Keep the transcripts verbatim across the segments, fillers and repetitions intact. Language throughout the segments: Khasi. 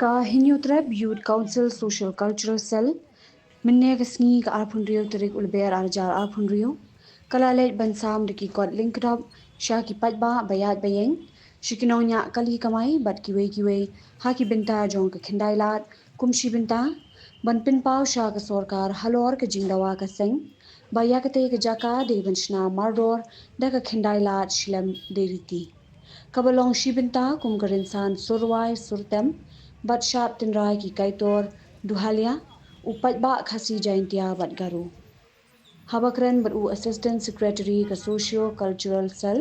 Ka Hynñiewtrep Youth Council Social Cultural Cell, mynne ka sngi ka arphew hynriew tarik u Lber arhajar arphew hynriew, ka la leit ban sam da ki kot lyngkdop sha ki paidbah ba ïaid ba ïeng, sha ki nongñiah kali kamai bad kiwei kiwei ha ki bynta jong ka Khyndailad, kum shi bynta ban pynpaw sha ka sorkar halor ka jingdawa ka seng ba ïa katei ka jaka dei ban shna mardor da ka Khyndailad shlem dei riti. Kaba long shi bynta kum ka rynsan sur rwai sur tem bad shad tynrai ki Kaitor, Duhalia, u paidbah Khasi Jaintia bad Garo. Haba kren bad u Assistant Secretary ka Socio Cultural Cell,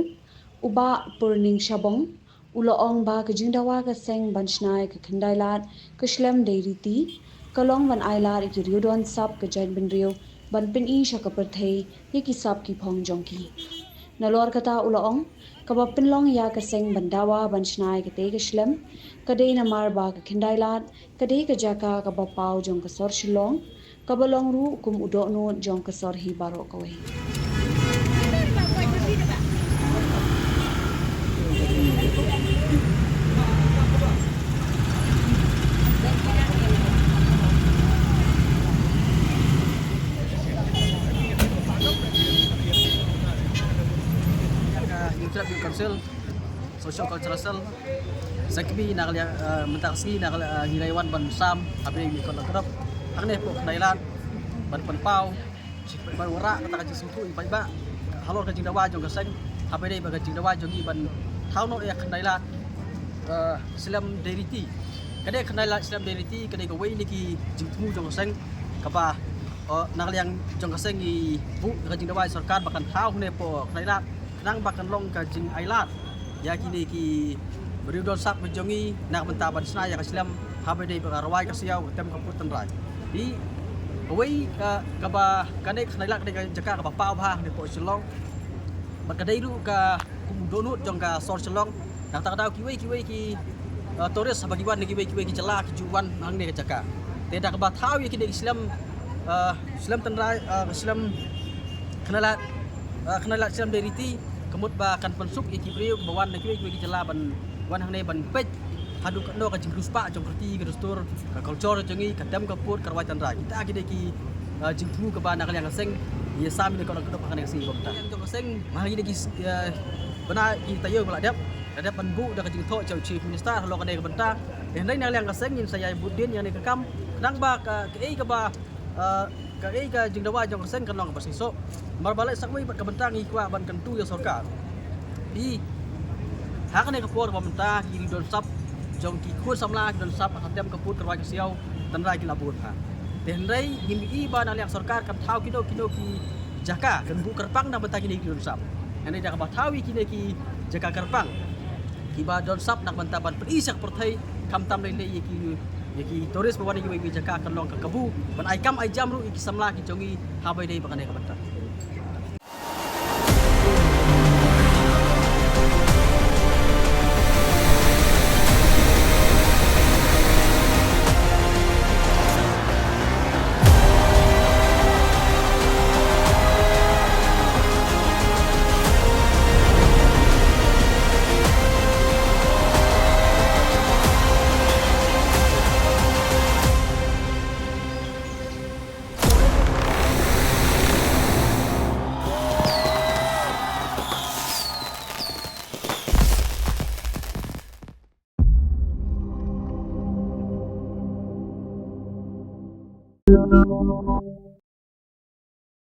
u Bah Purning Shabong, u la ong ba ka jingdawa ka seng ban shna ïa ka Khyndailad ka shlem dei riti ka long ban ailad ïa ki riewdonsap ka jaitbynriew ban pyni sha ka pyrthei ïa ki sap ki phong jong ki. Nalor kata u la ong, kaba pynlong ïa ka seng ban dawa ban shna ïa katei ka shlem ka dei namar ba ka Khyndailad ka dei ka jaka kaba paw jong ka sor Shillong, kaba long ruh kum u dohnud jong ka sor hi baroh kawei. Ka Hynñiewtrep Youth Council Social Cultural Cell, sa kmie na ka liang, eh, mynta ka sngi na ka liang, eh, ngi la wan ban sam haba ïadei bad ki kot lyngkdop hangne hapoh Khyndailad ban pynpaw, ban wanrah kata ka jingsngewthuh ïa ki paidbah halor ka jingdawa jong ka seng, haba ïadei bad ka jingdawa jong ngi ban thaw noh ïa ka Khyndailad, eh, shlem dei riti. Ka dei ka Khyndailad shlem dei riti ka dei kawei na ki jingthmu jong ka seng kaba, eh, na ka liang jong ka seng ngi buh ka jingdawa ïa sorkar ba kan thaw hangne hapoh Khyndailad khnang ba kan long ka jingailad ïa kine ki riewdonsap ka jong ngi na ka bynta ban shna ïa ka shlem haba ïadei bad ka rwai ka siaw, ka tem ka pud tynrai. Te kawei, eh, kaba kane ka Khyndailad ka dei ka jaka kaba paw bha hangne hapoh Shillong. Bad ka dei ruh ka kum u dohnud jong ka sor Shillong. Na kata ka daw kiwei kiwei ki, eh, tourist haba ki wan na kiwei kiwei ki jylla ki ju wan hangne ka jaka. Te da kaba thaw ïa kine ki shlem, eh, shlem tynrai, eh, shlem Khyndailad, eh, Khyndailad shlem dei riti, ka mut ba kan pynsuk ïa ki briew ba wan na kiwei kiwei ki jylla ban wan hangne ban peit haduh katno ka jingriewspah jong ka riti ka dustur, ka culture jong ngi, ka tem ka pud, ka rwai tynrai. Kita ki dei ki, eh, jingthmu kaba na ka liang ka seng ngi ïa sam ïa kane ka kot lyngkdop ha kane ka sngi ba mynta. Jong ka seng, ma ngi dei ki, eh, bnai ki taïew ba la dep, la dep ban buh da ka jingthoh jong u Chief Minister halor kane ka bynta. Te hynrei na ka liang ka seng ngin sa ïa bud dien ïa kane ka kam khnang ba ka, kaei kaba, eh, kaei ka jingdawa jong ka seng kan long kaba shisha. Namar ba leit sa kawei bad ka bynta ngi kwah ban kyntu ïa sorkar. Te ha kane ka por ba mynta ki riewdonsap jong ki khun samla ki don sap ha ka tem ka pud ka rwai ka siaw tynrai ki la bud ha. Te hynrei ngim i ba na liang sorkar kan thaw kino kino ki jaka kan buh kyrpang na bynta kine ki riewdonsap. Hynrei da kaba thaw ïa kine ki jaka kyrpang kiba don sap na bynta ban pyni sha ka pyrthei, khamtam lei lei ïa ki, ïa ki tourist ba wan na kiwei kiwei jaka kan long ka kabu ban ai kam ai jam ruh ïa ki samla ki jong ngi haba ïadei bad kane ka bynta.